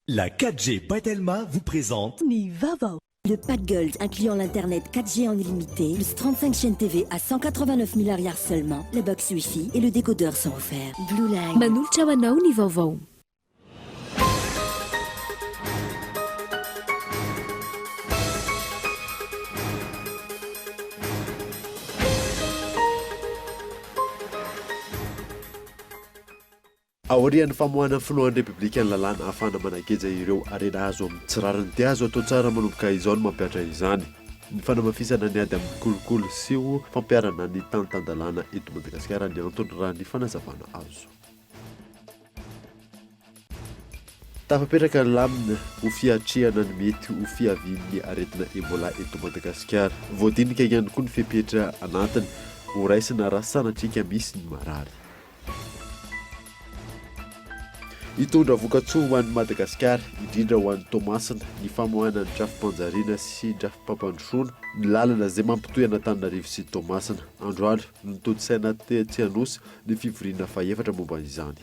La 4G by Telma vous présente. Ny vaovao. Le pack Gold incluant l'internet 4G en illimité, plus 35 chaînes TV à 189 000 ariary seulement, la box wifi et le décodeur sont offerts. Blue Line. Manolotra ho anao ny vaovao. Aorian'ny famoahan'ny filohan'ny Repoblika ny lalàna ahafahana manageja ireo harena azo amin'ny tsy rariny dia azo atao tsara manomboka izao ny mampihatra izany. Ny fanamafisana ny ady amin'ny kolikoly sy ho fampiharana ny tany tan-dalàna eto Madagasikara ny antony raha ny fanazavana azo. Tafapetraka ny lamina ho fiatrehana ny mety ho fiavian'ny aretina Ebola eto Madagasikara. Voadinika ihany koa ny fepetra anatiny ho raisina raha sanatria ka misy ny marary. Hitondra vokatsoa ho an'i Madagasikara, indrindra ho an'i Toamasina, ny famoahana ny drafi-panjariana sy drafi-pampandrosoana ny lalana izay mampitohy an'Antananarivo sy Toamasina. Androany no notontosaina tetsy Anosy ny fivoriana fahefatra momba izany.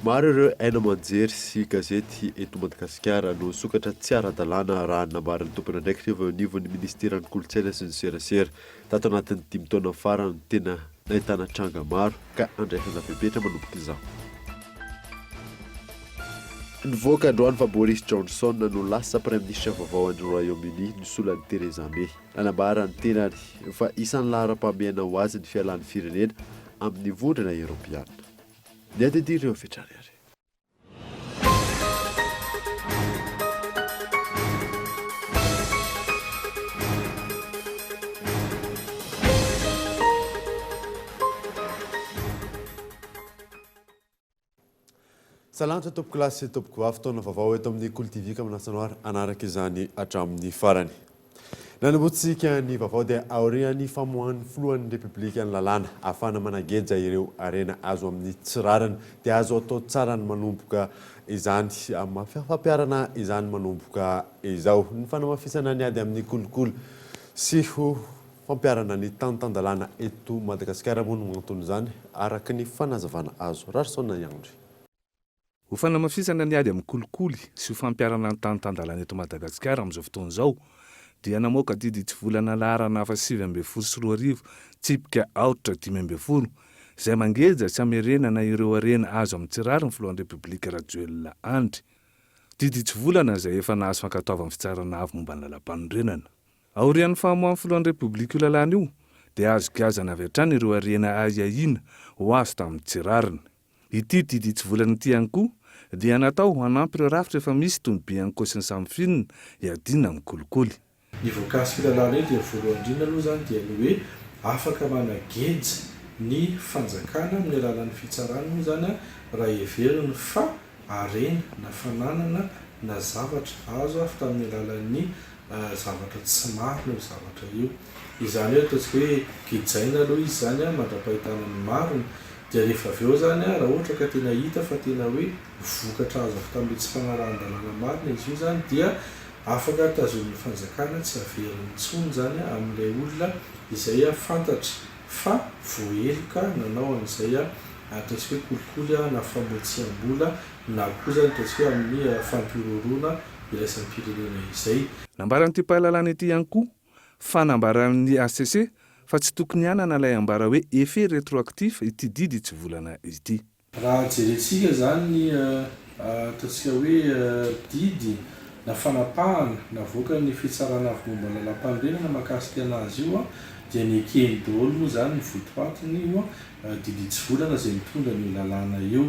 Maro ireo haino aman-jery sy gazety eto Madagasikara no nisokatra tsy ara-dalàna raha ny nambaran'ny tompon'andraikitra eo anivon'ny minisiteran'ny kolontsaina sy ny serasera. Tato anatin'ny dimy taona farany no tena nahitana tranga maro ka andraisana fepetra manomboka izao. Nivoaka androany fa Boris Johnson no lasa praiminisitra vaovao any Royaume-Uni nisolo an'i Theresa May. Nanambara ny tenany fa isan'ny laharam-pahamehana ho azy ny fialan'ny firenena amin'ny vondrona eoropeana. Ny adidy ireo avy hatrany ary. Salanitra tompokolahy sy tompokovavy, taona vaovao eto amin'ny Kolo TV ka manasa anao ary hanaraka izany hatramin'ny farany. Nanombotsika ny vaovao dia aorian'ny famoahan'ny filohan'ny Repoblika ny lalàna ahafahana manageja ireo harena azo amin'ny tsy rariny dia azo atao tsara ny manomboka izany fampiharana izany manomboka izao. Ny fanamafisana ny ady amin'ny kolikoly sy ho fampiharana ny tany tan-dalàna eto Madagasikara moa no anton'izany araka ny fanazavana azo. Rarison Iandry. Ho fanamafisana ny ady amin'ny kolikoly sy ho fampiharana ny tany tan-dalàna eto Madagasikara amin'izao fotoana izao dia namoaka didy hitsivolana laharana hafa 2019 tsipika aotra 15 izay mangeja sy hamerenana ireo harena azo amin'ny tsy rariny filohan'ny Repoblika Rajoelina Andry. Didy hitsivolana izay efa nahazo fankatoavan'ny Fitsarana Avo momba ny Lalàmpanorenana. Aorian'ny famoahan'ny filohan'ny Repoblika io lalàna io dia azo giazana avy hatrany ireo harena ahiahiana ho azo tamin'ny tsy rariny. Ity didy hitsivolana ity ihany koa dia natao hanampy ireo rafitra efa misy toy ny Bianco sy ny Samifin hiadiana amin'ny kolikoly. Ny voakasik'io lalàna io dia voalohany indrindra aloha izany dia ny hoe afaka manageja ny fanjakana amin'ny alalan'ny fitsarana moa izany raha heveriny fa harena na fananana na zavatra azo avy tamin'ny alalan'ny zavatra tsy marina io zavatra io. Izany hoe ataontsika hoe gejaina aloha izy izany mandra-pahitana ny marina dia rehefa avy eo izany raha ohatra ka tena hita fa tena hoe vokatra azo avy tamin'ilay tsy fanarahan-dalàna marina izy io izany dia afaka tazomin'ny fanjakana tsy averiny intsony izany amin'ilay olona izay fantatra fa voaheloka nanao an'izay ataontsika hoe kolikoly na famotsiam-bola na koa izany ataontsika hoe amin'ny fampihorohoroana iraisam-pirenena izay. Nambaran'ity mpahay lalàna ity ihany koa fa nambaran'ny hcc fa tsy tokony hanana ilay ambara hoe effet rétroactif ity didy hitsivolana ity. Raha jerentsika izany ny ataontsika hoe didy na fanapahana navoakan'ny Fitsarana Avo Momba ny Lalàmpanorenana mahakasika anazy io dia nekeny daholo moa izany ny votoatiny io didy hitsivolana izay mitondra an'io lalàna io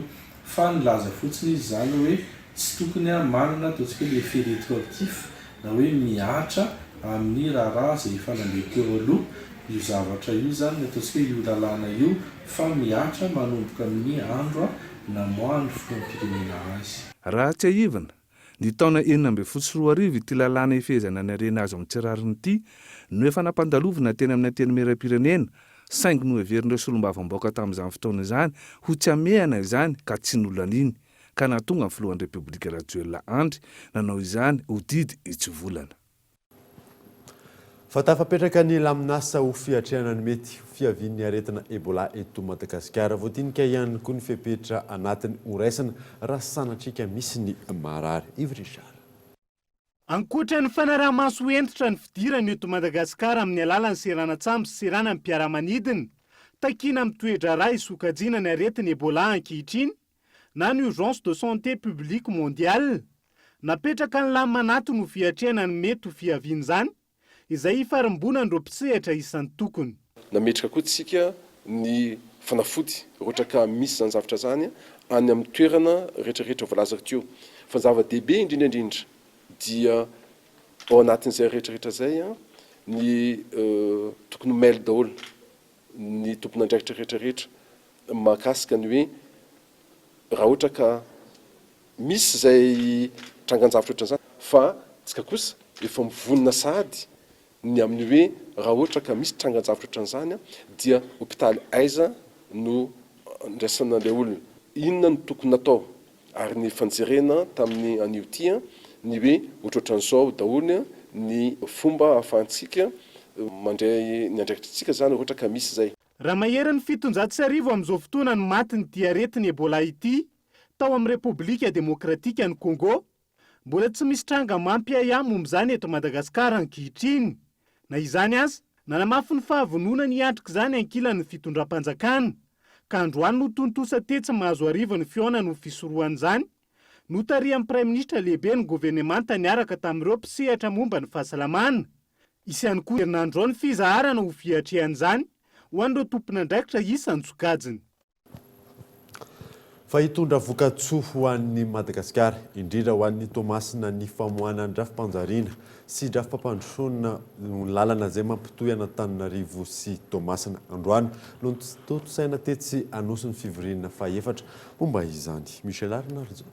fa nilaza fotsiny izy izany hoe tsy tokony manana ataontsika hoe l'effet rétroactif na hoe mihatra amin'ny raharaha izay efa nandeha teo aloha io zavatra io izany ny ataontsika hoe io lalàna io fa mihatra manomboka amin'ny andro namoahan'ny filoham-pirenena azy. Raha tsiahivina, ny taona 2016 ity lalàna ifehezana ny harena azo amin'ny tsy rariny ity no efa nampandalovina teny amin'ny Antenimierampirenena saingy noheverin'ireo solombavambaoka tamin'izany fotoana izany ho tsy hamehana izany ka tsy nolaniany ka nahatonga ny filohan'ny Repoblika Rajoelina Andry nanao izany ho didy hitsivolana. Fa tafapetraka ny laminasa ho fiatrehana ny mety ho fiavian'ny aretina Ebola eto Madagasikara. Voadinika ihany koa ny fepetra anatiny horaisina raha sanatrika misy ny marary. Yves Richard. Ankoatra ny fanaraha-maso hentitra ny fidirana eto Madagasikara amin'ny alalan'ny seranan-tsambo sy seranam-piaramanidina, takiana amin'ny toe-draharaha isokajiana ny aretina Ebola ankehitriny na ny Urgence de santé publique mondiale. Napetraka ny lamina anatiny ho fiatrehana ny mety ho fiavian'izany, izay ifarimbonan'ireo mpisehatra isan-tokony. Nametraka koa tsika ny fanafody raha ohatra ka misy izany zavatra izany any amin'ny toerana rehetra rehetra voalazako teo. Fa ny zava-dehibe indrindra indrindra dia ao anatin'izay rehetra rehetra izay ny tokony ho mailo daholo ny tompon'andraikitra rehetra rehetra mahakasika ny hoe raha ohatra ka misy izay trangan-javatra ohatran'izany fa tsika kosa efa mivonona sahady ny amin'ny hoe raha ohatra ka misy trangan-javatra ohatran'izany dia hopitaly aiza no andraisana ilay olona, inona no tokony natao ary ny efa nojerena tamin'ny anio ity ny hoe ohatrohatran'izao daholo ny fomba ahafahantsika mandray ny andraikitritsika izany raha ohatra ka misy izay. Raha maherin'ny 1700 amin'izao fotoana ny matin'ity aretina Ebola ity tao amin'ny Repoblika Demokratikan'i Congo, Mbola tsy misy tranga mampiahiahy momba izany eto Madagasikara ankehitriny. Na izany aza, nanamafy ny fahavononany hiatrika izany ankilany ny fitondram-panjakana, ka androany no tontosa tetsy Mahazoarivo ny fihaonana ho fisorohana izany, notarihan'ny Praiminisitra lehiben'ny governemanta niaraka tamin'ireo mpisehatra momba ny fahasalamana. Hisy ihany koa herinandro izao ny fizaharana ho fiatrehana izany ho an'ireo tompon'andraikitra isan-tsokajiny. Fa hitondra vokatsoa ho an'i Madagasikara, indrindra ho an'i Toamasina ny famoahana ny drafi-panjariana sy drafi-pampandrosoana ny lalana izay mampitohy an'Antananarivo sy Toamasina. Androany no notontosaina tetsy Anosy ny fivoriana fahefatra momba izany. Michel Arnarison.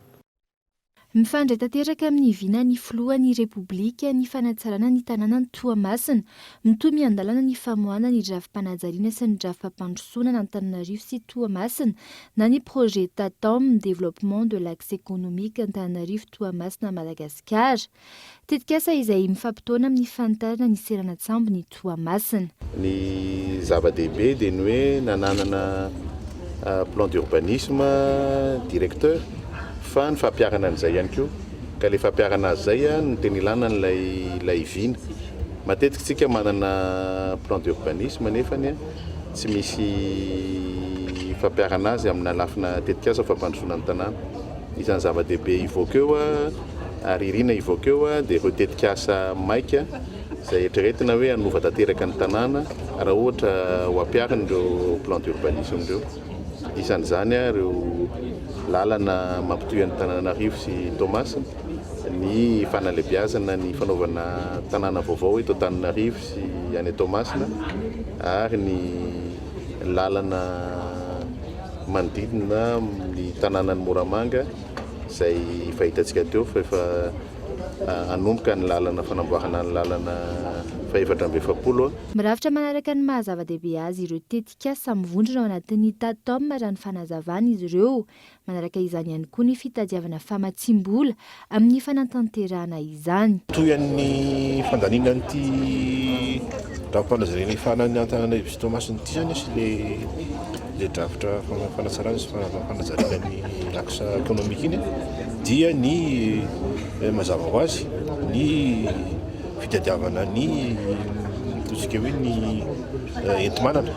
Mifandray tanteraka amin'ny vinan'ny filohan'ny Repoblika ny fanatsarana ny tanànan'i Toamasina. Mitohy miandalana ny famoahana ny drafi-panajariana sy ny drafi-pampandrosoana an'Antananarivo sy Toamasina na ny projet Tatom, Développement de l'axe économique Antananarivo Toamasina Madagasikara. Tetikasa izay mifampitaona amin'ny fanitarana ny seranan-tsambon'i Toamasina. Ny zava-dehibe dia ny hoe nananana plan d'urbanisme directeur fa ny fampiharana an'izay ihany koa. Ka ilay fampiharana azy izay no tena ilana an'ilay ilay vina. Matetika isika manana plan d'urbanisme nefany tsy misy fampiharana azy amina lafina tetikasa fampandrosoana ny tanàna. Isan'ny zava-dehibe hivoaka eo ary irina hivoaka eo dia ireo tetikasa maika izay eritreretina hoe hanova tanteraka ny tanàna raha ohatra ho ampiharina ireo plan d'urbanisme ireo. Isan'izany ireo lalana mampitohy an'i Tananarivo sy Toamasina, ny fanalebiazana ny fanaovana tanàna vaovao eto Antananarivo sy any Toamasina ary ny lalana manodidina ny tanànan'i Moramanga izay efa hitantsika teo fa efa hanomboka ny lalana fanamboarana ny lalana faha-44. Mirafitra manaraka ny maha zava-dehibe azy ireo tetikasa mivondrona ao anatin'ny Tatom raha ny fanazavana izy ireo. Manaraka izany ihany koa ny fitadiavana famatsiam-bola amin'ny fanatanterahana izany. Tohian'ny fandaniana an'ity drafi-panazariana hifahanan'ny Antananarivo sy Toamasina ity izany sy ilay drafitra fanatsarana sy fanajariana ny axe économique iny dia ny mazava ho azy ny fitadiavana ny ataontsika hoe ny enti-manana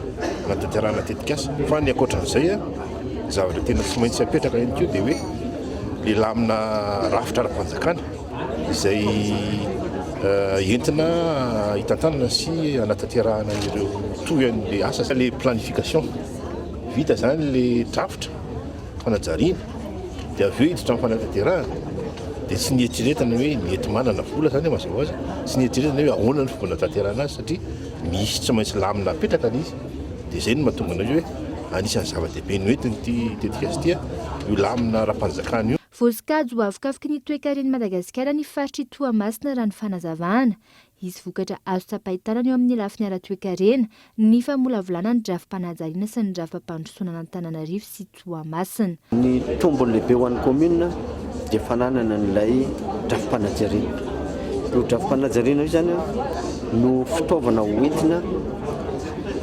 hanatanterahana tetikasa. Fa ny ankoatran'izay, ny zavatra tena tsy maintsy apetraka ihany koa dia hoe le lamina rafitra ara-panjakana izay entina hitantanana sy hanatanterahana ireo tohin'le asa, le planification. Vita izany le drafitra fanajariana dia avy eo hiditra amin'ny fanatanterahana dia tsy nieritreretana hoe ny enti-manana vola izany mazava ho azy, tsy nieritreretana hoe ahoana ny fomba hanatanterahana azy satria misy tsy maintsy lamina apetraka ilay izy. Dia izay no mahatonga anay hoe anisan'ny zava-dehibe noentin'ity tetikasa ity io lamina ara-panjakana io. Voasokajy ho avokavoky ny toekaren'i Madagasikara ny faritr'i Toamasina raha ny fanazavana. Hisy vokatra azo tsapain-tanana eo amin'ny lafiny ara-toekarena ny famolavolana ny drafi-panajariana sy ny drafi-pampandrosoana an'Antananarivo sy Toamasina. Ny tombony lehibe ho an'ny commune dia fananana an'ilay drafi-panajariana. Io drafi-panajariana io izany. no fitaovana hoentina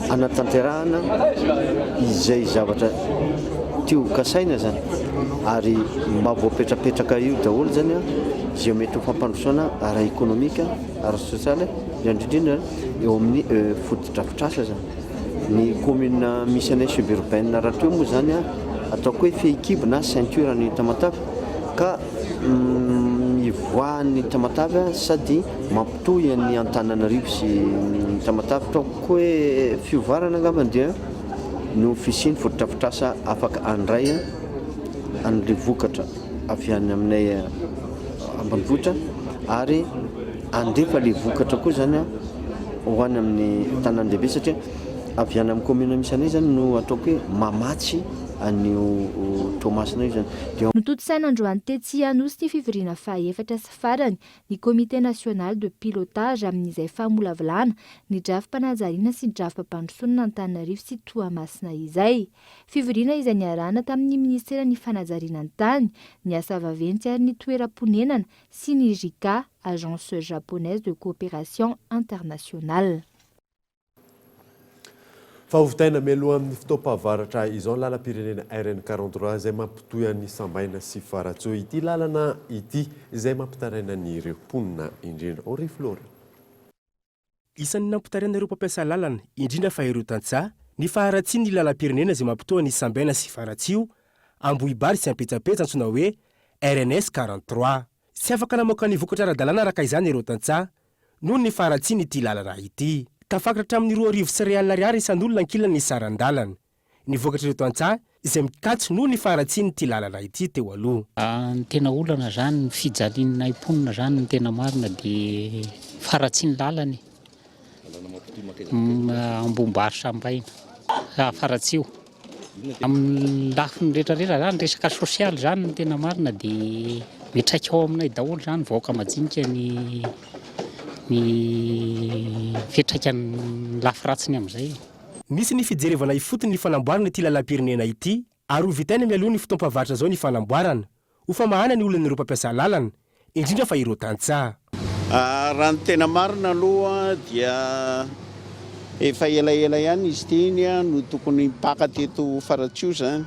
hanatanterahana izay zavatra tia ho kasaina zany ary mba voapetrapetraka io daholo zany izay mety ho fampandrosoana ara-ekonomika, ara-sosialy, indrindra indrindra eo amin'ny fotodrafitrasa zany. Ny commune misy anay suburbaine rahateo moa zany ataoko hoe fehikibo na ceinture an'i Tamatave ka ivoahan'ny Tamatave sady mampitohy an'i Antananarivo sy Tamatave. Ataoko hoe fiovarana angambany dia no fisian'ny fotodrafitrasa afaka handray an'ilay vokatra avy any aminay ambanivohitra ary handefa ilay vokatra koa zany ho any amin'ny tanàn-dehibe satria avy any amin'ny commune misy anay zany no ataoko hoe mamatsy an'io Toamasina io zany. Dia. Notontosaina androany tetsy Anosy ny fivoriana fahaefatra sy farany ny Comité National de Pilotage amin'izay famolavolana ny drafi-panajariana sy ny drafi-pampandrosoana an'Antananarivo sy Toamasina izay. Fivoriana izay niarahana tamin'ny Minisiteran'ny Fanajariana ny tany, ny asa vaventy ary ny toeram-ponenana sy ny JICA, Agence Japonaise de Coopération Internationale. Fa hovitaina mialoha amin'ny fotoam-pahavaratra izao ny lalam-pirenena RN 43 izay mampitohy an'i Sambaina sy Faratsoa. Ity lalana ity izay mampitaraina an'ireo mponina indrindra. Henri Flora. Isan'ny nampitaraina ireo mpampiasa lalana, indrindra fa ireo tantsaha, ny faharatsian'ny lalam-pirenena izay mampitohy an'i Sambaina sy Faratsiho, Ambohibary sy Ampetsapetsa antsoina hoe RNS 43. Tsy afaka namoaka ny vokatra ara-dalàna araka izany ireo tantsaha noho ny faharatsian'ity lalana ity. Tafakatra hatramin'ny 2002 ariary isan'olona ankilany ny saran-dalana. Ny vokatr'ireo tantsaha izay mikatso noho ny faharatsian'ity lalana ity teo aloha. Ny tena olana zany, ny fijalianay mponina zany ny tena marina dia faharatsian'ny lalana e. Ambohimbary Sambaina, Faratsiho. Amin'ny lafiny rehetra rehetra zany, resaka sosialy zany ny tena marina dia miantraika ao aminay daholo zany vahoaka majinika ny ny fiantraikan'ny lafy ratsiny amin'izay. Nisy ny fijerevana ifotony ny fanamboarana ity lalam-pirenena ity ary ho vitaina mialoha ny fotoam-pahavaratra izao ny fanamboarana, ho famahana ny olan'ireo mpampiasa lalana, indrindra fa ireo tantsaha. Raha ny tena marina aloha dia efa elaela ihany izy ity iny no tokony nipaka teto Faratsiho izany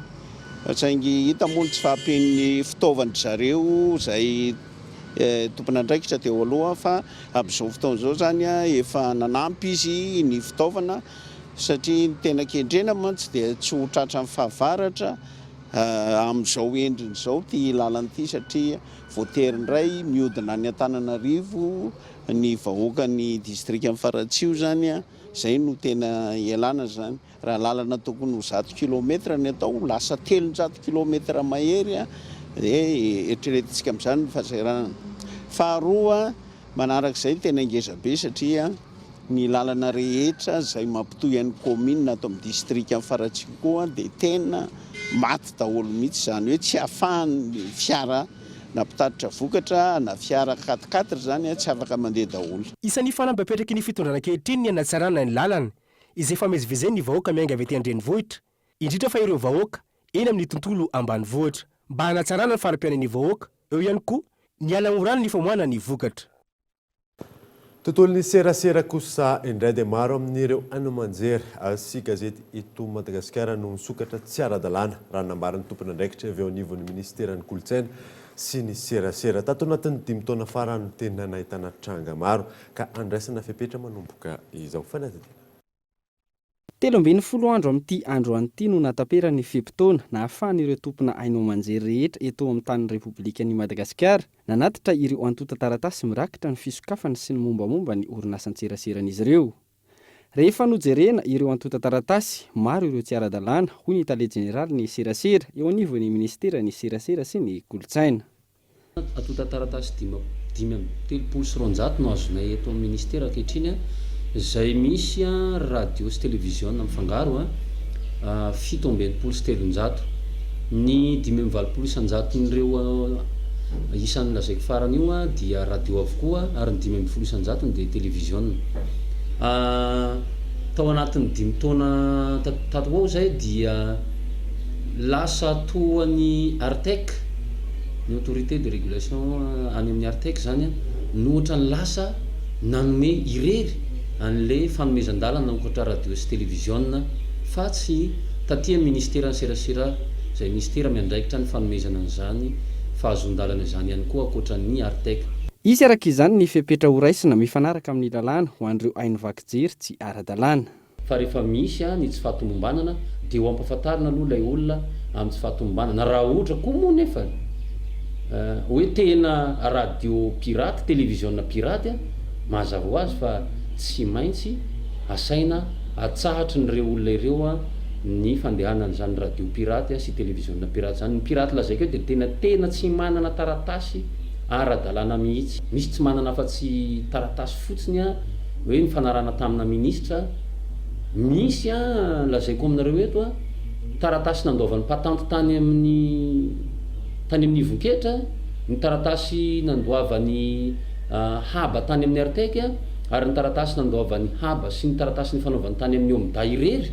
fa saingy hita moa ny tsy fahampian'ny fitaovan-dry zareo izay tompon'andraikitra teo aloha fa amin'izao fotoana izao izany efa nanampy izy ny fitaovana satria ny tena kendrena mantsy dia tsy ho tratran'ny fahavaratra amin'izao endriny izao ity lalana ity satria voatery indray mihodina any Antananarivo ny vahoakan'ny distrikan'i Faratsiho izany, izay no tena ialana izany. Raha lalana tokony ho 100 kilomètre ny atao, lasa 300 kilomètre mahery dia eritreretintsika amin'izany ny fahasahiranana. Faharoa, manarak'izay ny tena ngeza be satria ny lalana rehetra izay mampitohy an'ny kaominina ato amin'ny distrikan'i Faratsiho koa dia tena maty daholo mihitsy, izany hoe tsy ahafahan'ny fiara na mpitatitra vokatra na fiara quatre quatre izany tsy afaka mandeha daholo. Isan'ny fanamby apetraky ny fitondrana ankehitriny ny hanatsarana ny lalana izay famezivezen'ny vahoaka miainga avy aty an-drenivohitra, indrindra fa ireo vahoaka eny amin'ny tontolo ambanivohitra. Mba hanatsarana ny fari-piainan'ny vahoaka, eo ihany koa ny hanamorana ny famoahana ny vokatra. Tontolon'ny serasera kosa indray dia maro amin'ireo haino aman-jery sy gazety eto Madagasikara no nisokatra tsy ara-dalàna, raha ny nambaran'ny tompon'andraikitra avy eo anivon'ny minisiteran'ny Kolontsaina sy ny serasera. Tato anatin'ny dimy taona farany no tena nahitana tranga maro ka andraisana fepetra manomboka izao. Fanadihadiana. 13 andro amin'ity androany ity no nahataperan'ny fe-potoana nahafahan'ireo tompona haino aman-jery rehetra eto amin'ny tanin'ny Repoblikan'i Madagasikara nanatitra ireo antontan-taratasy mirakitra ny fisokafany sy ny mombamomba ny orinasan-tseraseran'izy ireo. Rehefa nojerena ireo antontan-taratasy, maro ireo tsy ara-dalàna, hoy ny tale jeneralin'ny serasera eo anivon'ny minisiteran'ny serasera sy ny kolontsaina. Antontan-taratasy 235 no azonay eto amin'ny Ministera ankehitriny izay misy radio sy televiziona mifangaro 367. Ny 85 isan-jaton'ireo isan'ny lazaiko farany io dia radio avokoa ary ny 15 isan-jatony dia televiziona. Tao anatin'ny dimy taona tato ho ao izay dia lasa toa ny Artec, ny autorité de régulation any amin'ny Artec izany no ohatran'ny lasa nanome irery. an'ilay fanomezan-dalana ankoatra radio sy televiziona fa tsy taty amin'ny ministeran'ny serasera izay ministera miandraikitra ny fanomezana an'izany fahazoan-dalana izany ihany koa ankoatra ny Artec. Hisy araka izany ny fepetra horaisina mifanaraka amin'ny lalàna ho an'ireo haino vaky jery tsy ara-dalàna. Fa rehefa misy ny tsy fahatomombanana dia ho ampafantarina aloha ilay olona amin'ny tsy fahatomombanana. Raha ohatra koa moa nefa hoe tena radio pirate, televiziona pirate, mazava ho azy fa tsy maintsy asaina atsahatry ny ireo olona ireo ny fandehanan'izany radio pirate sy televiziona pirate izany. Ny pirate lazaiko eo dia tena tena tsy manana taratasy ara-dalàna mihitsy. Misy tsy manana afa-tsy taratasy fotsiny hoe nifanarahana tamina ministra. Misy an, lazaiko aminareo eto an, taratasy nandoavany patanty tany amin'ny tany amin'ny ivon-ketra, ny taratasy nandoavany haba tany amin'ny Artec ary ny taratasy nandoavany haba sy ny taratasy nifanaovany tany amin'ny OMDA irery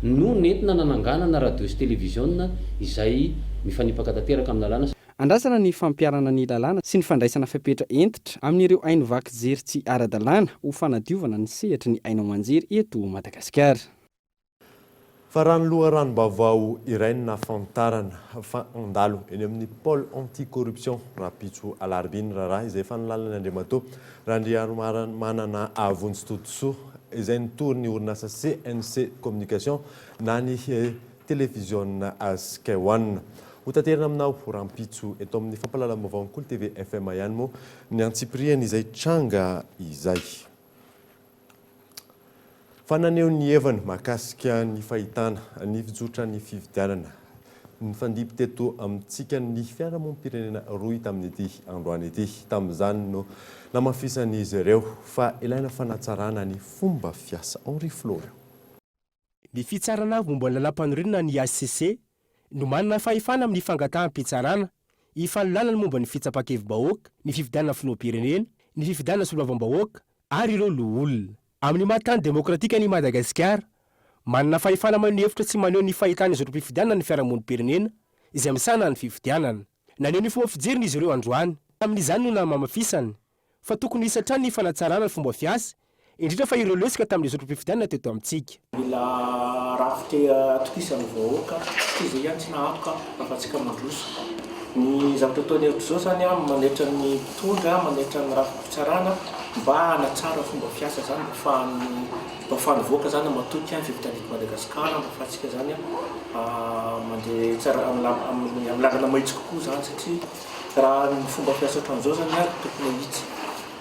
no nentina nananganana radio sy televiziona izay mifanipaka tanteraka amin'ny lalàna. Andrasana ny fampiharana ny lalàna sy ny fandraisana fepetra hentitra amin'ireo haino vaky jery tsy ara-dalàna ho fanadiovana ny sehatry ny haino aman-jery eto Madagasikara. Fa raha ny loharanom-baovao iray no nahafantarana fa handalo eny amin'ny Pôle anti-corruption rahampitso alarobia ny raharaha izay efa nolalan'i Andriamatoa Randriarimanana Vonjy Todisoa izay nitory ny orinasa CNC Communication na ny Televiziona Sky One. Ho taterina aminao rahampitso eto amin'ny fampahalalam-baovaon'ny Kolo TV FM ihany moa ny antsipiriany izay tranga izay. Fa naneho ny heviny mahakasika ny fahitana ny fizotran'ny fifidianana nifandimby teto amintsika ny fiarahamonim-pirenena rohy tamin'ity androany ity. Tamin'izany no namafisan'izy ireo fa ilaina fanatsarana ny fomba fiasa. Henri Florian. Ny Fitsarana avo momba ny Lalàmpanorenana ny hcc no manana fahefana amin'ny fangataham-pitsarana hifanolanana momba ny fitsapan-kevi-bahoaka, ny fifidianana filoham-pirenena, ny fifidianana solombavambahoaka ary ireo loholona. Amin'ny maha tany demokratika an'i Madagasikara, manana fahefana maneho hevitra sy maneho ny fahitany ny zotram-pifidianana ny fiarahamonim-pirenena izay misahana ny fifidianana. Naneho ny fomba fijeriny izy ireo androany. Tamin'izany no namamafisany fa tokony hisy hatrany ny fanatsarana ny fomba fiasa, indrindra fa ireo lesoka tamin'ny zotrom-pifidianana teto amintsika. Mila rafitra atokisan'ny vahoaka satria izay ihany tsy nahantoka ahafahantsika mandroso. Ny zavatra ataonay eto izao izany manaitra ny mpitondra, manaitra ny rafi-pitsarana mba hanatsara fomba fiasa izany mba ahafahan'ny mba ahafahan'ny vahoaka izany matoky ny fividianana eto Madagasikara, mba ahafahantsika izany mandeha tsara amin'ny lalana mahitsy kokoa izany satria Raha ny fomba fiasa ohatran'izao zany ary tokony ahitsy.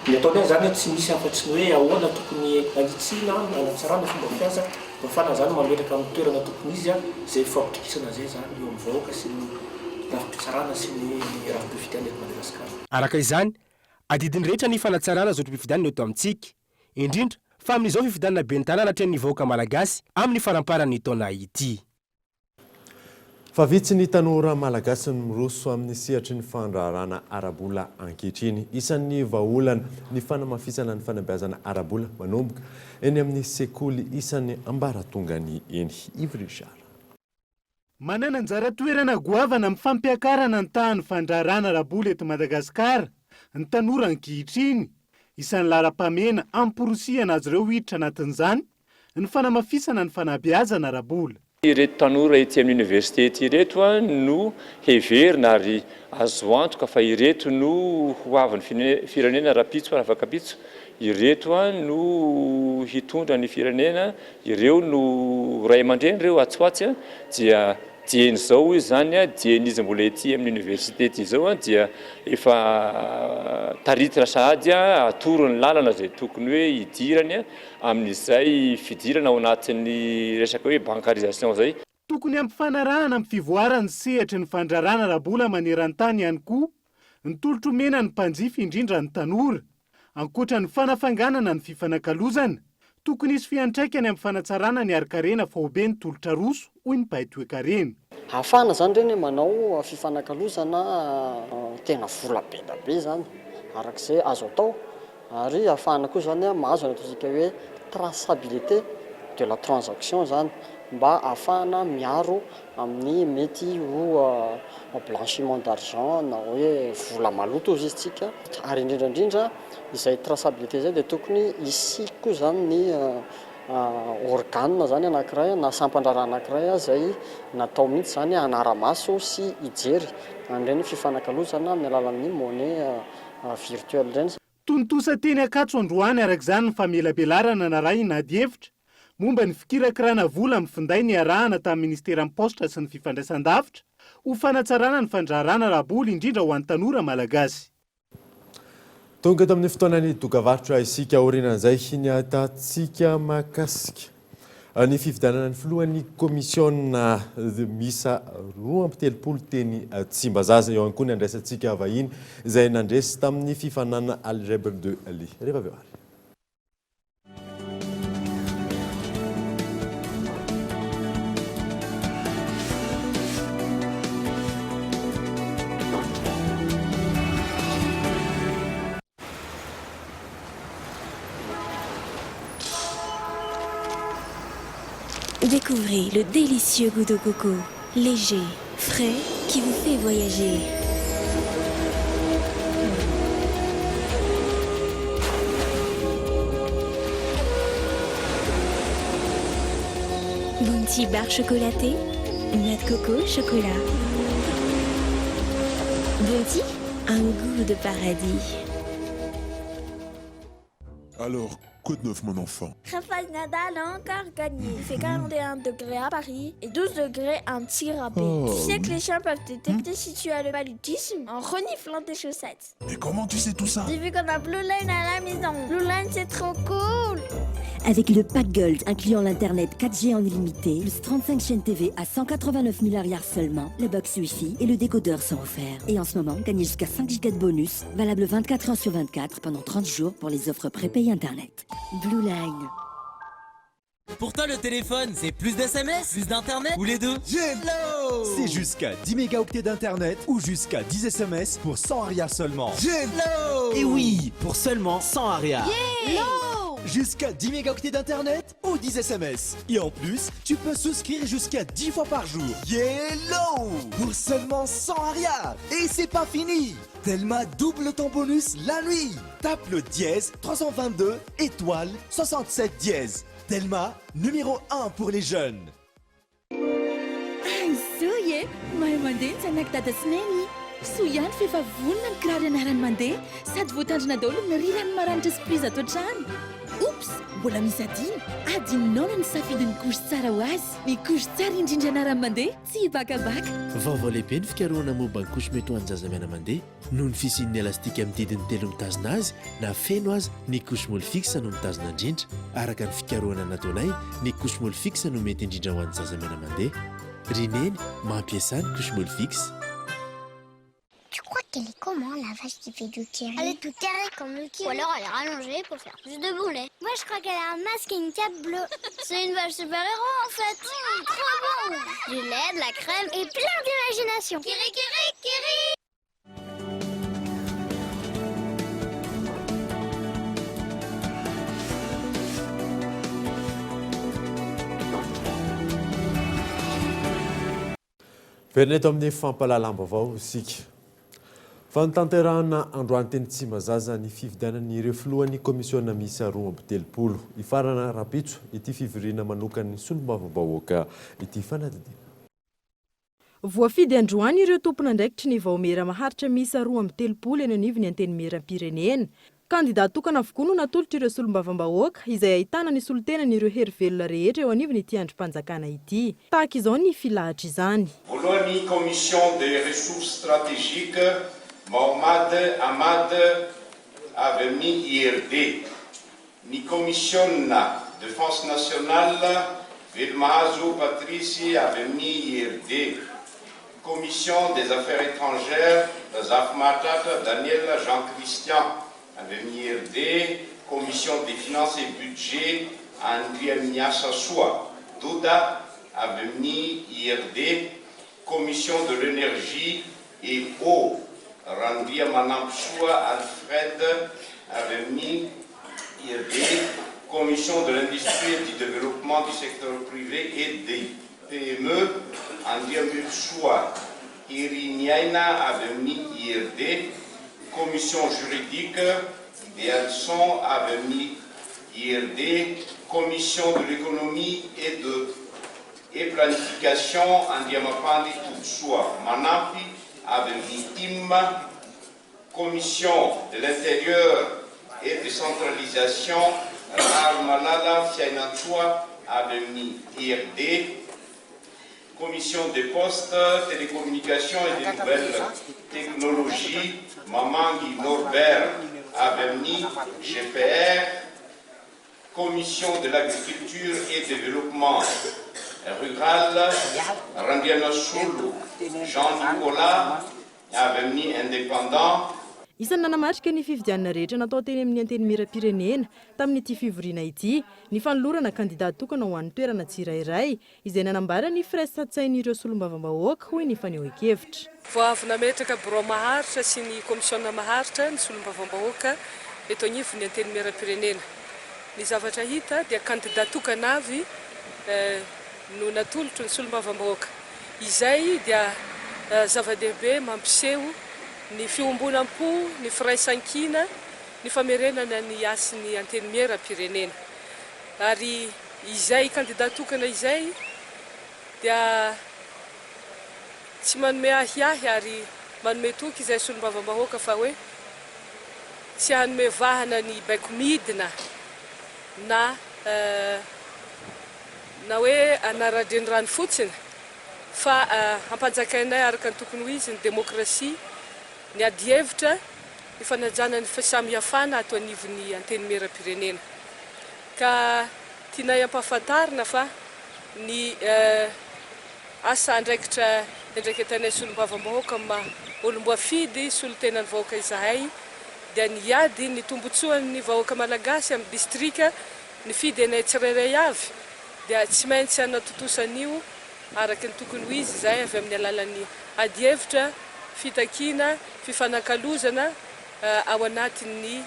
Ny ataonay zany tsy misy afa-tsy ny hoe ahoana tokony ahitsiana, hanatsarana fomba fiasa mba afahana zany mametraka amin'ny toerana tokony izy izay fifampitokisana izay zany eo amin'ny vahoaka sy ny rafi-pitsarana sy ny rafi-pifidianana eto Madagasikara. Araka izany, adidin'ny rehetra ny fanatsarana zotrom-pifidianana eto amintsika, indrindra fa amin'izao fifidianana ben'ny tanàna atrehin'ny vahoaka malagasy amin'ny faramparan'ny taona ity. Fa vitsy ny tanora malagasy no miroso amin'ny sehatry ny fandraharahana ara-bola ankehitriny. Isan'ny vahaolana ny fanamafisana ny fanabeazana ara-bola manomboka eny amin'ny sekoly isan'ny ambaratongany eny. Yves Richard. Manana anjara toerana goavana amin'ny fampiakarana ny tahan'ny fandraharahana ara-bola eto Madagasikara ny tanora ankehitriny. Isan'ny laharam-pahamehana amporosihana azy ireo hiditra anatin'izany ny fanamafisana ny fanabeazana ara-bola. Ireto tanora ety amin'ny oniversite ety ireto no heverina ary azo antoka fa ireto no ho avin'ny firenena rahampitso ary afak'ampitso. Ireto no hitondra ny firenena, ireo no ray aman-dreny ireo atsy ho atsy dia dieny izao hoy izany, dieny izy mbola ety amin'ny oniversite ety izao dia efa taritina sahady atoro ny lalana izay tokony hoe hidirany. amin'izay fidirana ao anatin'ny resaka hoe bancarisation izay. Tokony hampifanarahana amin'ny fivoaran'ny sehatry ny fandrarana ara-bola maneran-tany ihany koa ny tolotra omena ny mpanjifa indrindra ny tanora. Ankoatra ny fanafanganana ny fifanakalozana, tokony hisy fiantraikany amin'ny fanatsarana ny harin-karena faobe ny tolotra aroso, hoy ny mpahay toekarena. Ahafahana izany ireny manao fifanakalozana tena vola be da be izany araka izay azo atao Ary ahafahana koa izany mahazo ny ataontsika hoe traçabilité de la transaction izany. mba ahafahana miaro amin'ny mety ho blanchiment d'argent na hoe vola maloto hozy izy tsika. Ary indrindra indrindra izay traçabilité izay dia tokony hisy koa izany ny organe izany anankiray na sampan-draharaha anankiray izay natao mihitsy izany hanara-maso sy hijery an'ireny fifanakalozana amin'ny alalan'ny monnaie virtuelle ireny. Tontosa teny Ankatso androany araka izany ny famelabelarana narahina adihevitra momba ny fikirakirana vola amin'ny finday niarahana tamin'ny Ministeran'ny Paositra sy ny Fifandraisandavitra ho fanatsarana ny fandraharahana ara-bola indrindra ho an'ny tanora malagasy. Tonga eto amin'ny fotoanan'ny dokavarotra isika aorianan'izay ny ahitantsika mahakasika ny fifidianana ny filohan'ny komisiona miisa 32 teny Tsimbazaza. Eo ihany koa ny andraisantsika vahiny izay nandresy tamin'ny fifaninanana Algèbre de Ly. Rehefa avy eo ary. Découvrez le délicieux goût de coco, léger, frais, qui vous fait voyager. Bounty barre chocolatée, noix de coco, chocolat. Bounty, un goût de paradis. Alors, quoi de neuf mon enfant Rafael Nadal a encore gagné. Il fait 41 degrés à Paris et 12 degrés à Antsirabe. Oh, tu sais que oui. les chiens peuvent détecter si tu as le paludisme en reniflant tes chaussettes. Mais comment tu sais tout ça J'ai vu qu'on a Blue Line à la maison. Blue Line, c'est trop cool Avec le pack Gold incluant l'internet 4G en illimité, plus 35 chaînes TV à 189 000 ariary seulement, la box Wi-Fi et le décodeur sont offerts. Et en ce moment, gagnez jusqu'à 5 gigas de bonus, valable 24 heures sur 24 pendant 30 jours pour les offres prépayées internet. Blue Line. Pour toi, le téléphone, c'est plus d'SMS, plus d'internet ou les deux Hello C'est jusqu'à 10 mégaoctets d'internet ou jusqu'à 10 SMS pour 100 ariary seulement. Hello Et oui, pour seulement 100 ariary. Jusqu'à 10 mégaoctets d'internet ou 10 SMS. Et en plus, tu peux souscrire jusqu'à 10 fois par jour. Yellow Pour seulement 100 ariary. Et c'est pas fini Telma double ton bonus la nuit. Tape le dièse 322 étoile 67 dièse. Telma, numéro 1 pour les jeunes. Aizo e! Mahay mandeha ny zanak'i Dada sy Neny. Soa ihany fa efa vonona ny kiraro ianarany mandeha sady voatandrina daholo ny rirany maranitra sy prise ato an-trano. Oups! Mbola misy adino! Adinonao ny nisafidy ny couche tsara ho azy. Ny couche tsara indrindra ianarany mandeha, tsy hibakabaka. Vaovao lehibe ny fikarohana momba ny couche mety ho an'ny zaza miana-mandeha. Noho ny fisian'ny elastika amin'ny didiny telo mitazona azy, na feno aza, ny couche Molfix no mitazona indrindra. Araka ny fikarohana nataonay, ny couche Molfix no mety indrindra ho an'ny zaza miana-mandeha. Ry Neny, mampiasà ny couche Molfix. Tu crois qu'elle est comment la vache qui fait du kiri Elle est tout carrée comme le kiri. Ou alors elle est rallongée pour faire plus de bon lait. Moi je crois qu'elle a un masque et une cape bleue. C'est une vache super-héros en fait. Mmh, trop bon Du lait, de la crème et plein d'imagination. Kiri kiri kiri Miverina eto amin'ny fampahalalam-baovao isika. Fanatanterahana androany teny Tsimbazaza ny fifidianana ireo filohan'ny kaomisiona miisa 32. Hifarana rahampitso ity fivoriana manokan'ny solombavambahoaka ity fanadihadiana. Voafidy androany ireo tompon'andraikitry ny vaomiera maharitra miisa 32 eny anivon'ny Antenimierampirenena. Kandida tokana avokoa no natolotr'ireo solombavambahoaka, izay ahitana ny solontenan'ireo hery velona rehetra eo anivon'ity andrim-panjakana ity. Tahaka izao ny filahatr'izany. Voalohany Commission des ressources stratégiques Maomad Ahmad avy amin'ny IRD. Ny kaomisiona Defense Nationale, Velomahazo Patrice avy amin'ny IRD, Commission des Affaires Etrangères, Razafimahatratra Daniel Jean Christian avy amin'ny IRD, Commission des Finances et Budget, Andriamiasasoa Doda avy amin'ny IRD, Commission de l'Energie et Eau, Randriamanampisoa Alfred avy amin'ny IRD. Commission de l'Industrie et du Développement du Secteur Privé et des PME, Andriambelosoa Heriniaina avy amin'ny IRD, Commission Juridique, Idealson avy amin'ny IRD, Commission de l'Economie et de et Planification, Andriamampandry Todisoa Manampy avy amin'ny tim, Commission de l'Intérieur et Décentralisation, Raharimalala Fiainantsoa avy amin'ny IRD, Commission des Postes, Télécommunications et des Nouvelles Technologies, Mamangy Norbert avy amin'ny GPR, Commission de l'Agriculture et Développement Rural, Randrianasolo Jean Nicolas avy amin'ny Indépendant. Isan'ny nanamarika ny fifidianana rehetra natao teny amin'ny Antenimierampirenena tamin'ity fivoriana ity ny fanolorana kandida tokana ho an'ny toerana tsirairay izay nanambara ny firaisan-tsain'ireo solombavambahoaka, hoy ny fanehoan-kevitra. Vao avy nametraka birao maharitra sy ny kaomisiona maharitra ny solombavambahoaka eto anivon'ny Antenimierampirenena. Ny zavatra hita dia kandida tokana avy no natolotry ny solombavambahoaka. Izay dia zava-dehibe mampiseho ny fiombonam-po, ny firaisankina, ny famerenana ny hasin'ny Antenimierampirenena. Ary izay kandida tokana izay dia tsy manome ahiahy ary manome toky izay solombavambahoaka fa hoe tsy hanome vahana ny baiko midina na na hoe anara-drenirano fotsiny fa hampanjakainay araka ny tokony ho izy ny demokrasia, ny adihevitra, ny fanajana ny fahasamihafana ato anivon'ny Antenimierampirenena. Ka tianay ampahafantarina fa ny asa andraikitra iandraiketanay solombavambahoaka amin'ny maha olom-boafidy solontenan'ny vahoaka izahay dia ny hiady ny tombotsoan'ny vahoaka malagasy amin'ny distrika nifidy anay tsirairay avy dia tsy maintsy hanatontosa an'io araka ny tokony ho izy izahay avy amin'ny alalan'ny adihevitra, fitakiana, fifanakalozana ao anatin'ny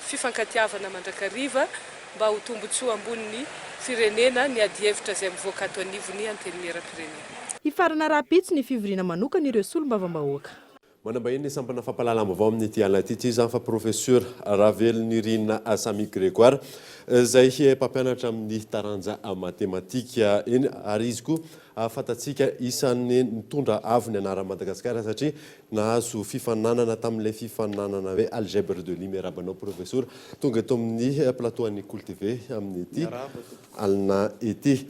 fifankatiavana mandrakariva mba ho tombontsoa ambonin'ny firenena ny adihevitra izay mivoaka ato anivon'ny Antenimierampirenena. Hifarana rahampitso ny fivoriana manokana ireo solombavambahoaka. Manambahiny ny sampana fampahalalam-baovao amin'ity alina ity tsy iza fa Profesora Ravelonirina Sammy Grégoire izay mpampianatra amin'ny taranja matematika eny ary izy koa fantatsika isan'ny nitondra avo ny anaran'i Madagasikara satria nahazo fifaninanana tamin'ilay fifaninanana hoe Algèbre de Lie. Miarahaba anao Profesora tonga eto amin'ny plateau an'ny Kolo TV amin'ity alina ity.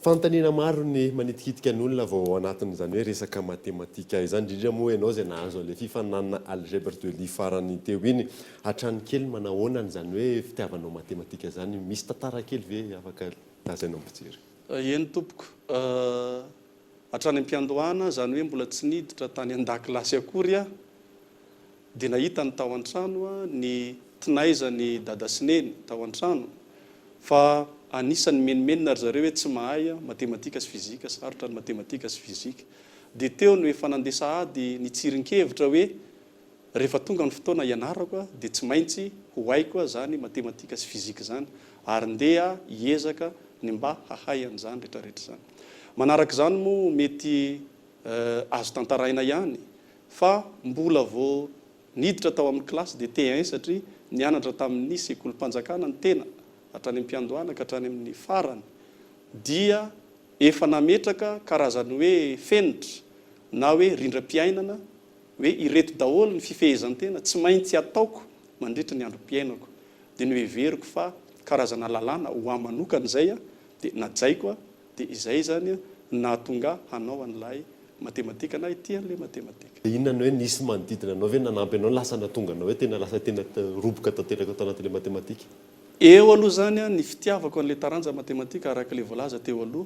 Fanontaniana maro ny manitikitika ny olona vao ao anatin'izany hoe resaka matematika izany, indrindra moa ianao izay nahazo an'ilay fifaninanana Algèbre de Lie farany teo iny. Hatrany kely manahoana an'izany hoe fitiavanao matematika izany? Misy tantara kely ve afaka lazainao mpijery? Eny tompoko. Hatrany am-piandohana, izany hoe mbola tsy niditra tany an-dakilasy akory aho, dia nahita ny tao an-trano ny tinaizan'i dada sy neny tao an-trano fa anisan'ny mimenomenona ry zareo hoe tsy mahay matematika sy fizika, sarotra ny matematika sy fizika. Dia teo no efa nandeha sahady ny tsirin-kevitra hoe rehefa tonga ny fotoana hianarako dia tsy maintsy ho haiko izany matematika sy fizika izany ary ndeha hiezaka ny mba hahay an'izany rehetrarehetra izany. Manaraka izany moa mety azo tantaraina ihany Fa mbola vao niditra tao amin'ny classe de T1 satria nianatra tamin'ny sekolim-panjakana ny tena hatrany am-piandohana ka hatrany amin'ny farany dia efa nametraka karazany hoe fenitra na hoe rindram-piainana hoe ireto daholo ny fifehezan-tena tsy maintsy ataoko mandritra ny androm-piainako dia noheveriko fa karazana lalàna ho ahy manokana izay dia najaiko Dia izay izany no nahatonga ahy hanao an'ilay matematika na hitia an'ilay matematika. Dia inona no hoe nisy manodidina anao ve nanampy anao lasa nahatonga anao hoe tena lasa tena roboka tanteraka tao anatin'ilay matematika? Eo aloha izany ny fitiavako an'ilay taranja matematika araka ilay voalaza teo aloha.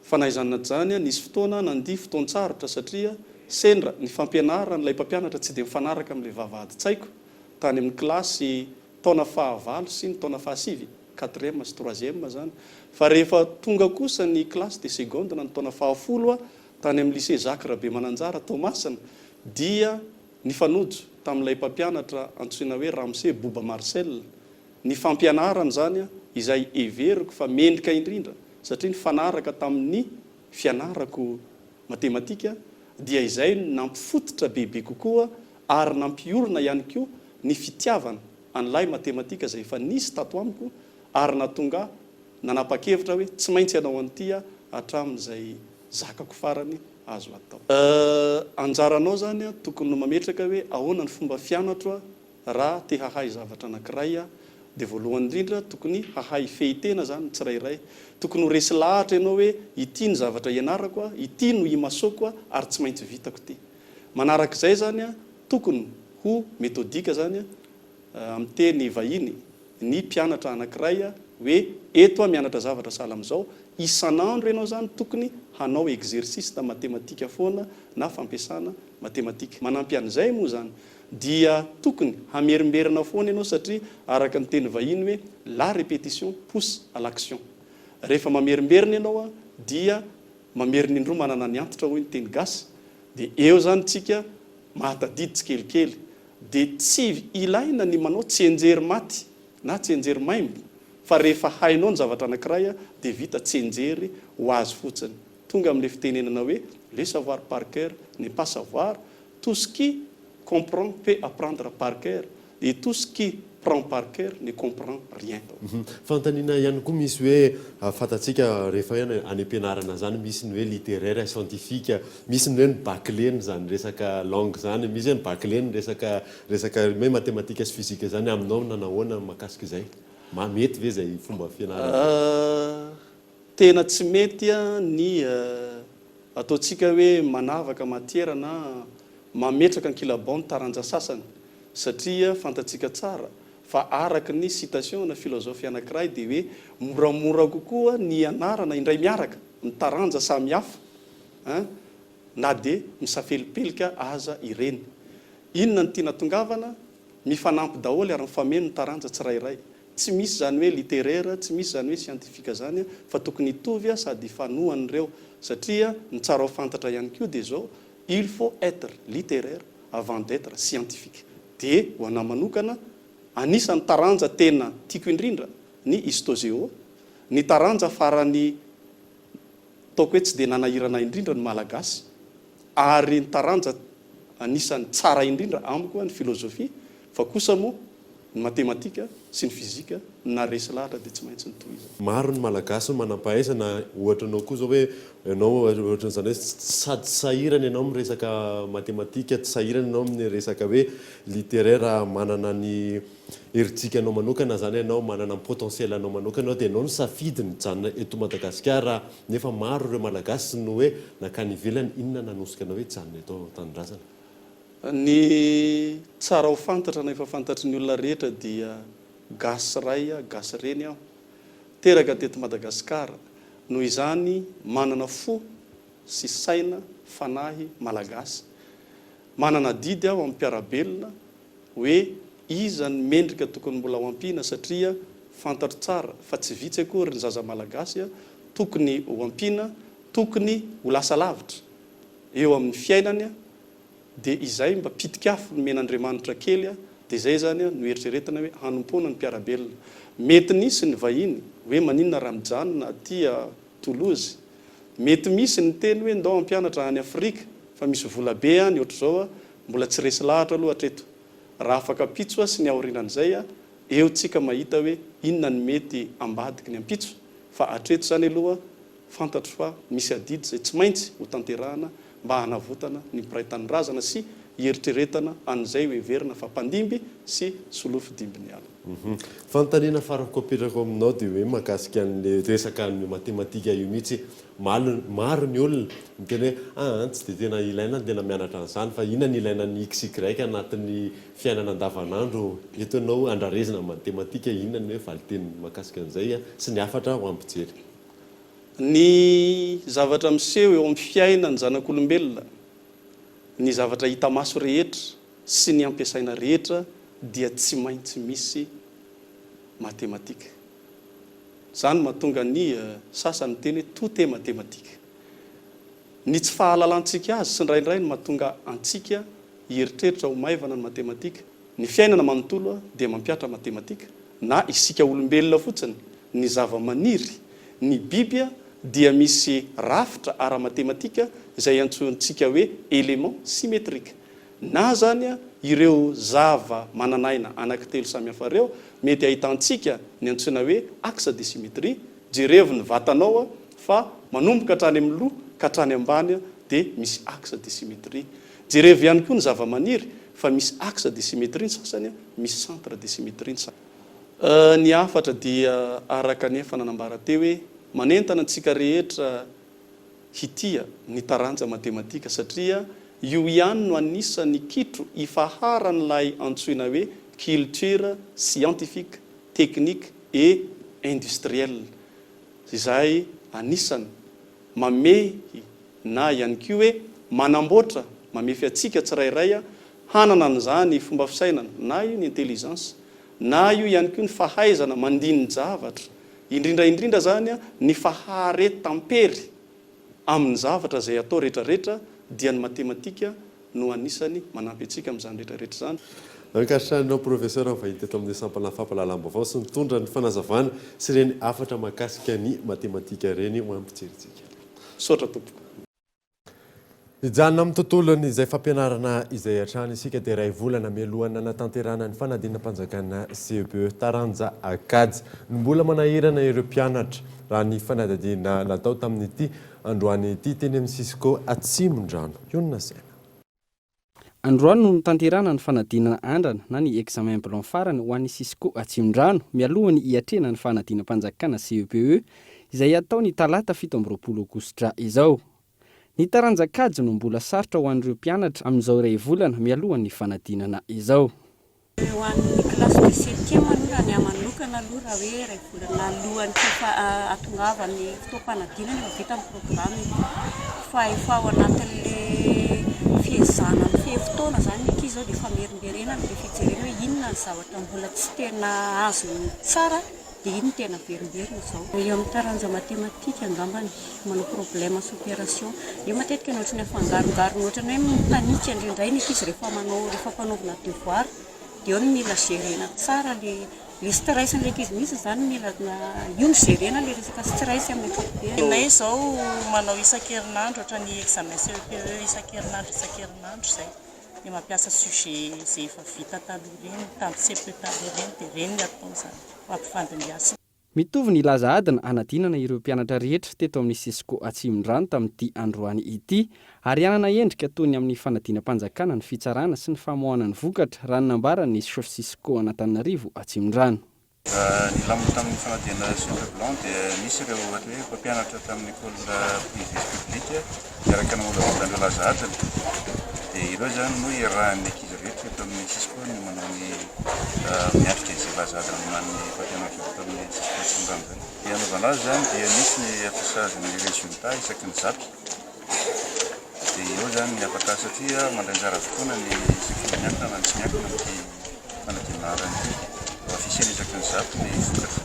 Fa na izany na izany, nisy fotoana aho nandia fotoan-tsarotra satria sendra ny fampianaran'ilay mpampianatra tsy dia mifanaraka amin'ilay vavahadin-tsaiko tany amin'ny kilasy taona fahavalo sy ny taona fahasivy. quatrième sy troisième zany, fa rehefa tonga kosa ny classe de seconde na ny taona fahafolo aho tany amin'ny lycée Jacques Rabemananjara Toamasina dia nifanojo tamin'ilay mpampianatra antsoina hoe Ramose Boba Marcel. Ny fampianarana izany izay heveriko fa mendrika indrindra satria nifanaraka tamin'ny fianarako matematika dia izay no nampifototra bebe kokoa ary nampiorina ihany koa ny fitiavana an'ilay matematika izay efa nisy tato amiko ary nahatonga ahy nanapa-kevitra hoe tsy maintsy hanao an'ity aho hatramin'izay zakako farany azo atao. Anjaranao izany tokony no mametraka hoe ahoana ny fomba fianatro raha te hahay zavatra anankiray aho dia voalohany indrindra tokony hahay hifehy tena izany ny tsirairay. Tokony ho resy lahatra ianao hoe ity ny zavatra ianarako, ity no imasoako ary tsy maintsy vitako ity. Manarak'izay izany tokony ho méthodique izany amin'ny teny vahiny ny mpianatra anankiray hoe eto aho mianatra zavatra sahala amin'izao, isan'andro ianao izany tokony hanao exercice na matematika foana na fampiasana matematika. Manampy an'izay moa izany dia tokony hamerimberina foana ianao satria araka ny teny vahiny hoe la répétition pousse à l'action. Rehefa mamerimberina ianao dia mamerina indroa manana ny antitra hoy ny teny gasy dia eo izany tsika mahatadidy tsikelikely dia tsy ilaina ny manao tsianjery maty na tsianjery maimbo fa rehefa hainao ny zavatra anankiray dia vita tsianjery ho azy fotsiny. Tonga amin'ilay fitenenana hoe le savoir par cœur n'est pas savoir, tout ce qui comprend peut apprendre par cœur et tout ce qui prend par cœur ne comprend rien. Fanontaniana ihany koa misy hoe fantatsika rehefa hoe any am-pianarana zany misy ny hoe littéraire, scientifique, misy ny hoe ny baclé-ny zany resaka langue zany, misy hoe ny baclé-ny resaka resaka hoe mathématique sy physique zany, aminao nanahoana mahakasika izay? Ma mety ve izay fomba fianarana izay? Tena tsy mety ny ataontsika hoe manavaka matière na mametraka ankilabao ny taranja sasany satria fantatsika tsara fa araka ny citation na philosophe anankiray dia hoe moramora kokoa ny ianarana indray miaraka ny taranja samy hafa an na dia misafelipelika aza ireny. Inona no tiana tongavana? Mifanampy daholo ary mifameno ny taranja tsirairay. Tsy misy izany hoe littéraire, tsy misy izany hoe scientifique izany fa tokony hitovy sady hifanohana ireo satria ny tsara ho fantatra ihany koa dia izao, il faut être littéraire avant d'être scientifique. Dia ho anà manokana, anisan'ny taranja tena tiako indrindra ny histo-géo, ny taranja farany ataoko hoe tsy dia nanahirana indrindra ny malagasy ary ny taranja anisan'ny tsara indrindra amiko ny filozofia fa kosa moa ny matematika sy ny fizika no naharesy lahatra dia tsy maintsy notohizana. Maro ny malagasy no manampahaizana ohatra anao koa zao hoe ianao ohatran'izany hoe sady tsy sahirana ianao amin'ny resaka matematika, tsy sahirana ianao amin'ny resaka hoe littéraire, manana ny herijika anao manokana zany ianao, manana ny potentiel anao manokana ianao dia ianao nisafidy nijanona eto Madagasikara nefa maro ireo malagasy no hoe nankany ivelany, inona nanosika anao hoe hijanona eto an-tanindrazana? Ny tsara ho fantatra na efa fantatry ny olona rehetra dia gasy ray gasy reny aho. Teraka teto Madagasikara. Noho izany manana fo sy saina, fanahy malagasy. Manana adidy aho amin'ny mpiara-belona hoe iza ny mendrika tokony mbola ho ampiana satria fantatro tsara fa tsy vitsy akory ny zaza malagasy tokony ho ampiana, tokony ho lasa lavitra eo amin'ny fiainany dia izay mba pitik'afo nomen'Andriamanitra kely dia izay izany no eritreretina hoe hanompoana ny mpiara-belona. Mety nisy ny vahiny hoe maninona raha mijanona aty Toulouse. Mety misy ny teny hoe ndao hampianatra any Afrika fa misy vola be any ohatr'izao mbola tsy resy lahatra aloha hatreto. Raha afaka ampitso sy ny aorinan'izay eo tsika mahita hoe inona ny mety ambadiky ny ampitso fa hatreto izany aloha Fantatro fa misy adidy izay tsy maintsy ho tanterahana mba hanavotana ny mpiray tanindrazana sy hieritreretana an'izay ho heverina fa mpandimby sy solofo dimbin'ny ala. Fanontaniana farako apetrako aminao dia hoe mahakasika an'ilay resaka ny matematika io mihitsy. Malo, maro ny olona miteny hoe aa tsy dia tena ilaina ny tena mianatra an'izany fa inona ny ilaina ny xy anatin'ny fiainana andavanandro. Eto ianao andrarezina matematika, inona ny hoe valinteny mahakasika an'izay sy ny hafatra ho an'ny mpijery? Ny zavatra miseho eo amin'ny fiainan'ny zanak'olombelona, ny zavatra hita maso rehetra sy ny ampiasaina rehetra dia tsy maintsy misy matematika. Izany no mahatonga ny sasany miteny hoe tout est mathématique. Ny tsy fahalalantsika azy tsindraindray no mahatonga antsika hieritreritra ho maivana ny matematika. Ny fiainana manontolo dia mampihatra matematika. na isika olombelona fotsiny, ny zava-maniry, ny biby dia misy rafitra ara-matematika izay antsointsika hoe élément symétrique. Na izany ireo zava manan'aina anankitelo samihafa ireo mety ahitantsika ny antsoina hoe axe de symétrie, jerevo ny vatanao fa manomboka hatrany amin'ny loha ka hatrany ambany dia misy axe de symétrie. Jerevo ihany koa ny zava-maniry fa misy axe de symétrie ny sasany, misy centre de symétrie ny sasany. Ny hafatra dia araka ny efa nanambara teo hoe manentana antsika rehetra hitia ny taranja matematika satria io ihany no anisan'ny kitro ifaharan'ilay antsoina hoe culture scientifique, technique et industrielle izay anisan'ny mamehy na ihany koa hoe manamboatra, mamefy antsika tsirairay hanana an'izany fomba fisainana na io ny intelligence na io ihany koa ny fahaizana mandini-javatra Indrindra indrindra izany ny faharetam-pery amin'ny zavatra izay atao rehetra rehetra dia ny matematika no anisany manampy antsika amin'izany rehetra rehetra izany. Ankasitrahanao Professeur nivahiny teto amin'ny sampana fampahalalam-baovao sy nitondra ny fanazavana sy ireny hafatra mahakasika ny matematika ireny ho an'ny mpijerintsika. Misaotra tompoko. Hijanona amin'ny tontolon'izay fampianarana izay hatrany isika dia iray volana mialohan'ny nanatanterahana ny fanadinam-panjakana CEPE taranja kajy no mbola manahirana ireo mpianatra raha ny fanadihadiana natao tamin'ity androany ity teny amin'ny Cisco Atsimondrano. Hionona saina. Androany no notanterahana ny fanadinana andrana na ny examen blanc farany ho an'ny Cisco Atsimondrano mialohan'ny hiatrehana ny fanadinam-panjakana CEPE izay hatao ny talata 27 aogositra izao. Ny taranja kajy no mbola sarotra ho an'ireo mpianatra amin'izao iray volana mialohan'ny fanadinana izao. Ho an'ny classe de septième aloha raha ny ahy manokana aloha raha hoe iray volana alohan'ny hahatongavan'ny fotoam-panadinana efa vita ny programme fa efa ao anatin'ilay fiezahana mifehy fotoana izany ny ankizy izao dia famerimberenana dia fijerena hoe inona ny zavatra mbola tsy tena azony tsara dia iny no tena averimberina izao. Eo amin'ny taranja matematika angambany, manao problème sy opération. Eo matetika ny ohatran'ny afangarongarony, ohatran'ny hoe mi-panique indraindray ny ankizy rehefa manao, rehefa ampanaovina devoir, dia eo no mila gérer-na tsara le, le stress-n'ilay ankizy mihitsy izany mila, io no gérer-na le resaka stress amin'ny ankapobeny. Ny anay izao manao isan-kerinandro ohatran'ny examen CEPE isan-kerinandro isan-kerinandro izay. Dia mampiasa sujet izay efa vita taloha ireny, tamin'ny cepe taloha ireny dia ireny no atao izany ho ampifandimbiasina. Mitovy ny laza adina hanadinana ireo mpianatra rehetra teto amin'ny Cisco Atsimondrano tamin'ity androany ity ary hanana endrika toy ny amin'ny fanadinam-panjakana ny fitsarana sy ny famoahana ny vokatra raha ny nambaran'ny Chef Cisco an'Antananarivo Atsimondrano. Ny lamina tamin'ny fanadihana Sucre Blanc dia nisy ireo ohatra hoe mpampianatra tamin'ny école privée sy publique niaraka namolavola an'ireo laza adina dia ireo izany no iarahan'ny ankizy rehetra eto amin'ny Cisco ny manao ny miatrika izay laza adina nomanin'ny mpampianatra eto amin'ny Cisco Atsimondrano izay. Ny hanaovana azy izany dia misy ny affichage ny résultat isaky ny zap dia eo izany ny afaka satria mandray anjara avokoa na ny sekoly miankina na ny tsy miankina amin'ity fanadinana ity. Ho afficher-na isaky ny zap ny vokatra.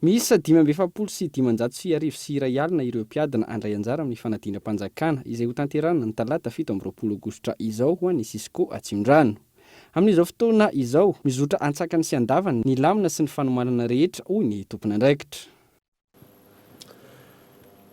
Miisa 1545 ireo mpiadina handray anjara amin'ny fanadinam-panjakana izay hotanterahina ny talata 27 aogositra izao ho an'ny Cisco Atsimondrano. Amin'izao fotoana izao, mizotra antsakany sy andavany ny lamina sy ny fanomanana rehetra, hoy ny tompon'andraikitra.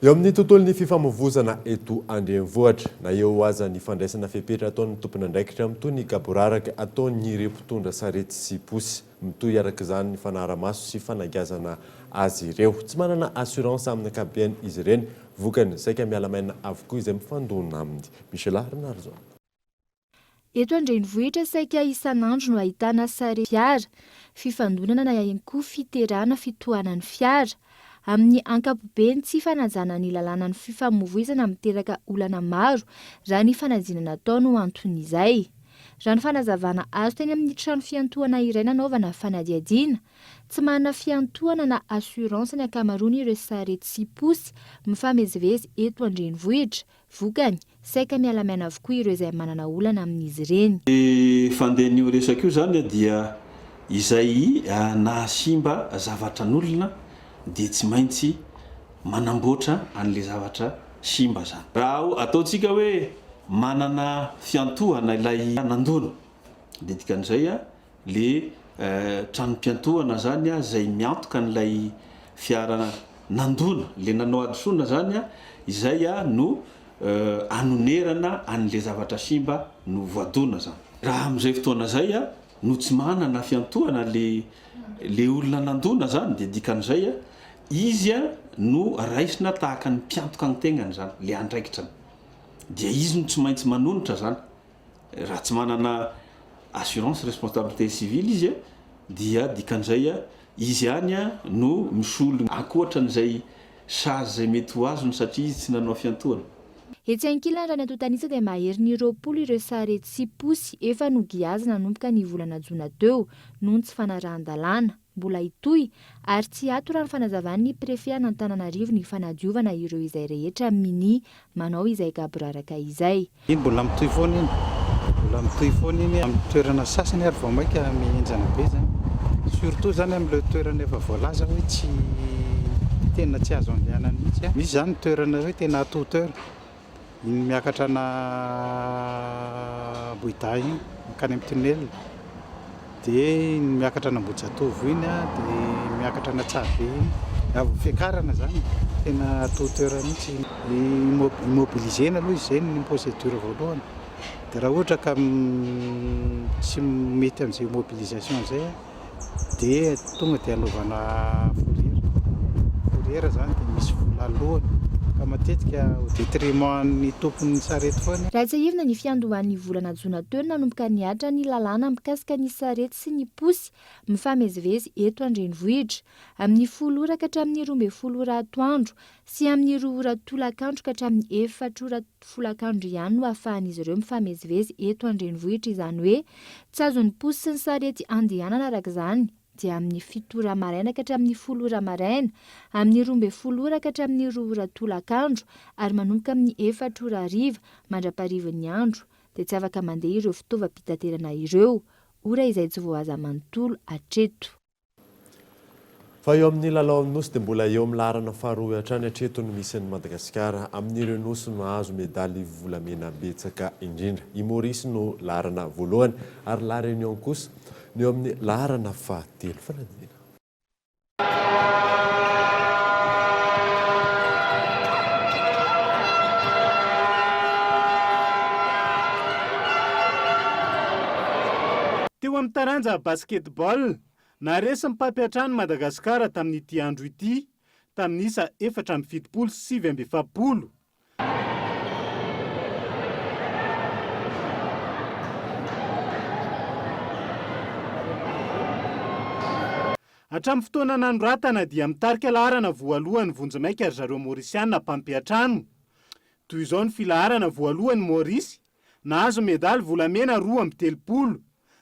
Eo amin'ny tontolon'ny fifamoivozana eto an-drenivohitra, na eo aza ny fandraisana fepetra ataon'ny tompon'andraikitra mitohy ny gaboraraka ataon'ireo mpitondra sarety sy posy. Mitohy araka izany ny fanahara-maso sy fanagiazana azy ireo. Tsy manana assurance amin'ny ankapobeny izy ireny. Vokany, saika miala maina avokoa izay mifandona aminy. Michela Rinarison. Eto an-drenivohitra saika isan'andro no ahitana sary fiara, fifandonana na ihany koa fiterahana fitohanan'ny fiara. Amin'ny ankapobeny, tsy fanajana ny lalànan'ny fifamoivoizana miteraka olana maro raha ny fanadinana atao no anton'izay. Raha ny fanazavana azo teny amin'ny trano fiantohana iray nanaovana fanadihadiana, tsy manana fiantohana na assurance ny ankamaroan'ireo sarety sy posy mifamezivezy eto an-drenivohitra, Vokany, saika miala maina avokoa ireo izay manana olana amin'izy ireny. Ny fandehan'io resaka io izany dia izay nahasimba zavatra an'olona dia tsy maintsy manamboatra an'ilay zavatra simba izany. Raha ataontsika hoe manana fiantohana ilay nandona dia dikan'izay le. tranom-piantohana zany izay miantoka an'ilay fiara nandona, le nanao hadisoana zany izay no anonerana an'le zavatra simba no voadona zany. Raha amin'izay fotoana izay no tsy manana fiantohana le le olona nandona zany dia dikan'izay izy no raisina tahaka ny mpiantoka ny tegnany zany, le andraikitrany. Dia izy no tsy maintsy manonitra zany. Raha tsy manana assurance responsabilité civile izy dia dikan'izay izy ihany no misolo ankoatran'izay sazy izay mety ho azony satria izy tsy nanao fiantohana. Etsy ankilany raha ny antontan'isa dia maherin'ny 20 ireo sarety sy posy efa nogiazina nanomboka ny volana jona teo noho ny tsy fanarahan-dalàna. Mbola hitohy ary tsy hiato raha ny fanazavan'ny Préfet an'Antananarivo ny fanadiovana ireo izay rehetra minia manao izay gaboraraka izay. Iny mbola mitohy foana iny, mbola mitohy foana iny amin'ny toerana sasany ary vao mainka mihenjana be izany. Surtout izany amin'ireo toerana efa voalaza hoe tsy tena tsy azo andehanana mihitsy. Misy izany ny toerana hoe tena à toute heure. Iny miakatra an'Ambohidahy iny, mankany amin'ny tunnel, dia iny miakatra an'Ambohijatovo iny, dia miakatra an'Antsahabe iny. Raha vao fiakarana izany, tena à toute heure mihitsy iny. Immobiliser-na aloha izy, izay ny procédure voalohany. Dia raha ohatra ka tsy mety amin'izay immobilisation izay, dia tonga dia anaovana fourrière, fourrière zany dia misy vola aloany ka matetika au détriment an'ny tompon'ny sarety foana. Raha tsiahivina ny fiandohan'ny volana jona teo no nanomboka nihatra ny lalàna mikasika ny sarety sy ny posy mifamezivezy eto an-drenivohitra. Amin'ny folo ora ka hatramin'ny 12 ora atoandro sy amin'ny roa ora tolakandro ka hatramin'ny efatra ora folakandro ihany no ahafahan'izy ireo mifamezivezy eto an-drenivohitra, izany hoe tsy azon'ny posy sy ny sarety andehanana araka izany dia amin'ny fito ora maraina ka hatramin'ny folo ora maraina, amin'ny 12 ora ka hatramin'ny roa ora tolakandro ary manomboka amin'ny efatra ora hariva mandra-paharivan'ny andro dia tsy afaka mandeha ireo fitaovam-pitaterana ireo, ora izay tsy voahaza manontolo hatreto. Fa eo amin'ny lalaon'ny Nosy dia mbola eo amin'ny laharana faharoa hatrany hatreto no misy an'i Madagasikara amin'ireo Nosy mahazo medaly volamena betsaka indrindra. I Maurice no laharana voalohany ary La Réunion kosa no eo amin'ny laharana fahatelo. Fanadihadiana. Teo amin'ny taranja Basketball, Naharesy ny mpampiantrano Madagasikara tamin'ity andro ity, tamin'ny isa 74 49. Hatramin'ny fotoana nanoratana dia mitarika laharana voalohany vonjimaika ry zareo Maorisiana mpampiantrano. Toy izao ny filaharana voalohany Maorisy, Nahazo medaly volamena 32,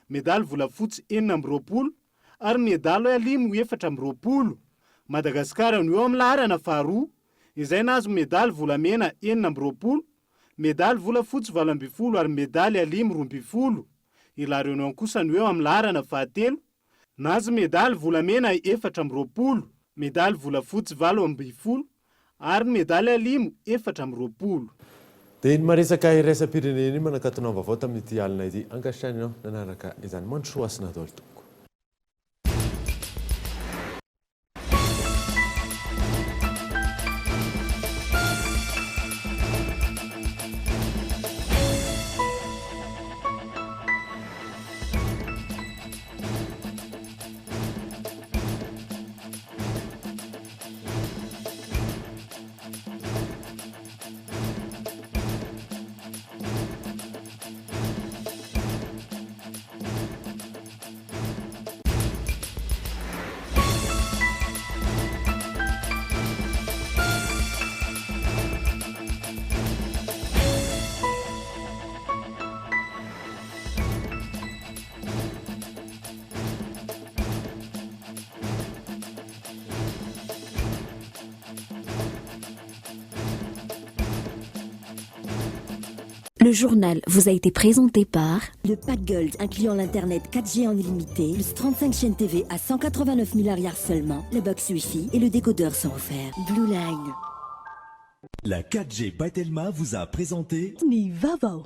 medaly volafotsy 26 ary medaly alimo 24. Madagasikara no eo amin'ny laharana faharoa, izay nahazo medaly volamena 26, medaly volafotsy 18 ary medaly alimo 12. I La Réunion kosa no eo amin'ny laharana fahatelo, Nahazo medaly volamena 24, medaly volafotsy 18 ary medaly alimo 24. Dia iny maresaka iraisam-pirenena iny manakatona ny vaovao tamin'ity alina ity. Ankasitrahina ianao nanaraka izany. Mandrosoa hasina daholo tompoko. Le journal vous a été présenté par le Pack Gold incluant l'internet 4G en illimité, plus 35 chaînes TV à 189 000 arrières seulement, la box Wi-Fi et le décodeur sont offerts. Blue Line. La 4G by Telma vous a présenté Ny vaovao.